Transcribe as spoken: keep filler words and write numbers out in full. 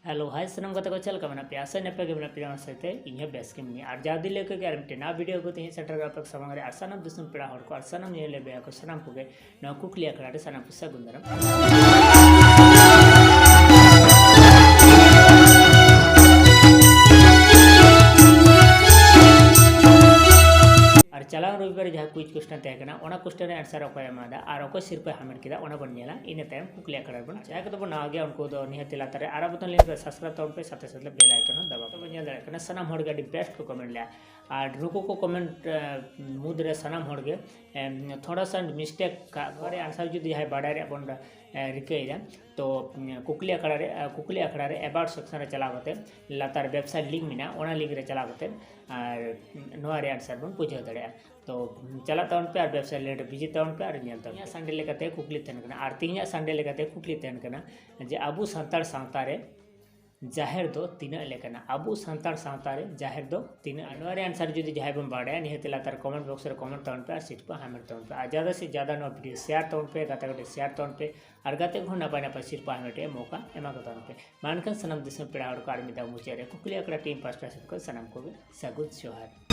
Hello, ᱦᱟᱭ ᱥᱟᱱᱟᱢ ᱜᱟᱛᱮ ᱠᱚ, ᱪᱮᱫ ᱞᱮᱠᱟ ᱢᱮᱱᱟᱜ ᱯᱮᱭᱟ? ᱟᱥᱟᱭ ᱱᱟᱯᱟᱭ ᱜᱮ ᱢᱮᱱᱟᱜ ᱯᱮᱭᱟ᱾ ᱚᱱᱟ ᱥᱟᱶᱛᱮ ᱤᱧ ᱦᱚᱸ ᱵᱮᱥ ᱜᱮ ᱢᱤᱱᱟᱹᱧᱟ᱾ ᱟᱨ ᱡᱟᱣ ᱫᱤᱱ ᱞᱮᱠᱟ ᱜᱮ ᱟᱨ ᱢᱤᱫᱴᱮᱱ ᱱᱟᱣᱟ ᱵᱷᱤᱰᱤᱭᱳ ᱟᱹᱜᱩ ᱛᱮ ᱤᱧ ᱥᱮᱴᱮᱨ ᱟᱠᱟᱱᱟ ᱟᱯᱮ ᱠᱚ ᱥᱟᱢᱟᱝ ᱨᱮ᱾ ᱟᱨ ᱥᱟᱱᱟᱢ ᱫᱤᱥᱚᱢ ᱯᱮᱲᱟ ᱦᱚᱲ ᱠᱚ ᱟᱨ ᱥᱟᱱᱟᱢ ᱧᱮᱧᱮᱞᱤᱭᱟᱹ ᱵᱚᱭᱦᱟ ᱠᱚ ᱥᱟᱱᱟᱢ ᱠᱚᱜᱮ ᱱᱚᱣᱟ ᱠᱩᱠᱞᱤ ᱟᱠᱷᱲᱟ ᱨᱮ ᱥᱟᱱᱟᱢ ᱠᱚ ᱥᱟᱹᱜᱩᱱ ᱫᱟᱨᱟᱢ᱾ ᱟᱨ ᱪᱟᱞᱟᱣ ᱨᱚᱵᱤᱵᱟᱨ ᱨᱮ ᱡᱟᱦᱟᱸ quiz question ᱛᱟᱦᱮᱸ ᱠᱟᱱᱟ, ᱚᱱᱟ question ᱨᱮ answer ᱚᱠᱚᱭ ᱮᱢ ᱮᱫᱟ ᱟᱨ ᱚᱠᱚᱭ ᱥᱤᱨᱯᱟᱹᱭ ᱦᱟᱢᱮᱴ ᱠᱮᱫᱟ, ᱚᱱᱟ ᱵᱚᱱ ᱧᱮᱞᱟ᱾ ᱤᱱᱟᱹ ᱛᱟᱭᱚᱢ ᱠᱩᱠᱞᱤ ᱟᱠᱷᱲᱟ ᱨᱮᱵᱚᱱ, ᱡᱟᱦᱟᱸᱭ ᱠᱚᱫᱚ ᱵᱚᱱ ᱱᱟᱣᱟ ᱜᱮᱭᱟ, ᱩᱱᱠᱩ ᱫᱚ ᱱᱤᱦᱟᱹᱛ ᱞᱟᱛᱟᱨ ᱨᱮ ᱟᱨ ᱵᱚᱛᱚᱱ link ᱨᱮ subscribe ᱛᱟᱵᱚᱱ ᱯᱮ, ᱥᱟᱛᱷᱮ ᱥᱟᱛᱷᱮ bell icon ᱦᱚᱸ ᱫᱟᱵᱟᱣ ᱯᱮ᱾ ᱵᱚᱱ ᱧᱮᱞ ᱫᱟᱲᱮᱭᱟᱜ ᱠᱟᱱᱟ, ᱥᱟᱱᱟᱢ ᱦᱚᱲ ᱜᱮ ᱟᱹᱰᱤ best ᱠᱚ comment ᱞᱮᱜᱼᱟ᱾ ᱟᱨ ᱱᱩᱠᱩ ᱠᱚ comment, ᱮ, ᱢᱩᱫᱽ ᱨᱮ ᱥᱟᱱᱟᱢ ᱦᱚᱲ ᱜᱮ, ᱮᱢ, ᱛᱷᱚᱲᱟ ᱥᱟ mistake ᱠᱟᱜ ᱠᱚ ᱨᱮ answer ᱡᱩᱫᱤ ᱡᱟᱦᱟᱸᱭ ᱵᱟᱰᱟᱭ ᱨᱮᱭᱟᱜ ᱵᱚᱱ, ᱮ, ᱨᱤᱠᱟᱹᱭᱮᱫᱟ, ᱛᱚ, ᱩᱢ, ᱠᱩᱠᱞᱤ ᱟᱠᱷᱲᱟ ᱨᱮ, ᱮ, ᱠᱩᱠᱞᱤ ᱟᱠᱷᱲᱟ ᱨᱮ about section ᱨᱮ ᱪᱟᱞᱟᱣ ᱠᱟᱛᱮ ᱞᱟᱛᱟᱨ website link ᱢᱮᱱᱟᱜᱼᱟ, ᱚᱱᱟ link ᱨᱮ ᱪᱟᱞᱟᱣ ᱠᱟᱛᱮ ᱟᱨ ᱱᱚᱣᱟ ᱨᱮᱭᱟᱜ answer ᱵᱚᱱ ᱵᱩᱡᱷᱟᱹᱣ ᱫᱟᱲᱮᱭᱟᱜᱼᱟ᱾ ᱛᱚ, ᱪᱟᱞᱟᱜ ᱛᱟᱵᱚᱱ ᱯᱮ ᱟᱨ website link ᱨᱮ visit ᱛᱟᱵᱚᱱ ᱯᱮ ᱟᱨ ᱧᱮᱞ ᱛᱟᱵᱚᱱ ᱯᱮ᱾ ᱛᱮᱦᱮᱧᱟᱜ Sunday ᱞᱮᱠᱟᱛᱮ ᱠᱩᱠᱞᱤ ᱛᱟᱦᱮᱱ ᱠᱟᱱᱟ, ᱟᱨ ᱛᱮᱦᱮᱧᱟᱜ Sunday ᱞᱮᱠᱟᱛᱮ ᱠᱩᱠᱞᱤ ᱛᱟᱦᱮᱱ ᱠᱟᱱᱟ ᱡᱮ ᱟᱵᱚ ᱥᱟᱱᱛᱟᱲ ᱥᱟᱶᱛᱟ ᱨᱮ ᱡᱟᱦᱮᱨ ᱫᱚ ᱛᱤᱱᱟᱹᱜ ᱞᱮᱠᱟᱱᱟ? ᱟᱵᱚ ᱥᱟᱱᱛᱟᱲ ᱥᱟᱶᱛᱟ ᱨᱮ ᱡᱟᱦᱮᱨ ᱫᱚ ᱛᱤᱱᱟᱹᱜ? ᱟᱨ ᱱᱚᱣᱟ ᱨᱮᱭᱟᱜ answer ᱡᱩᱫᱤ ᱡᱟᱦᱟᱸᱭ ᱵᱚᱱ ᱵᱟᱲᱟᱭᱟ, ᱱᱤᱦᱟᱹᱛ ᱞᱟᱛᱟᱨ comment box ᱨᱮ comment ᱛᱟᱵᱚᱱ ᱯᱮ ᱟᱨ ᱥᱤᱨᱯᱟᱹ ᱦᱟᱢᱮᱴ ᱛᱟᱵᱚᱱ ᱯᱮ᱾ ᱟᱨ ᱡᱟᱫᱟ ᱥᱮ ᱡᱟᱫᱟ ᱱᱚᱣᱟ video share ᱛᱟᱵᱚᱱ ᱯᱮ, ᱜᱟᱛᱮ ᱜᱟᱛᱮ share ᱛᱟᱵᱚᱱ ᱯᱮ, ᱟᱨ ᱜᱟᱛᱮ ᱠᱚᱦᱚᱸ ᱱᱟᱯᱟᱭ ᱱᱟᱯᱟᱭ ᱥᱤᱨᱯᱟᱹ ᱦᱟᱢᱮᱴ ᱨᱮᱭᱟᱜ ᱢᱚᱠᱟ ᱮᱢᱟ ᱠᱚ ᱛᱟᱵᱚᱱ ᱯᱮ᱾ ᱢᱟ ᱮᱱᱠᱷᱟᱱ ᱥᱟᱱᱟᱢ ᱫᱤᱥᱚᱢ ᱯᱮᱲᱟ ᱦᱚᱲ ᱠᱚ ᱟᱨ ᱢᱤᱫ ᱫᱷᱟᱣ ᱢᱩᱪᱟᱹᱫ ᱨᱮ ᱠᱩᱠᱞᱤ ᱟᱠᱷᱲᱟ team ᱯᱟᱥᱴᱟ ᱥᱮᱫ ᱠᱷᱚᱱ ᱥᱟᱱᱟᱢ ᱠᱚᱜᱮ ᱥᱟᱹᱜᱩᱱ ᱡᱚᱦᱟᱨ᱾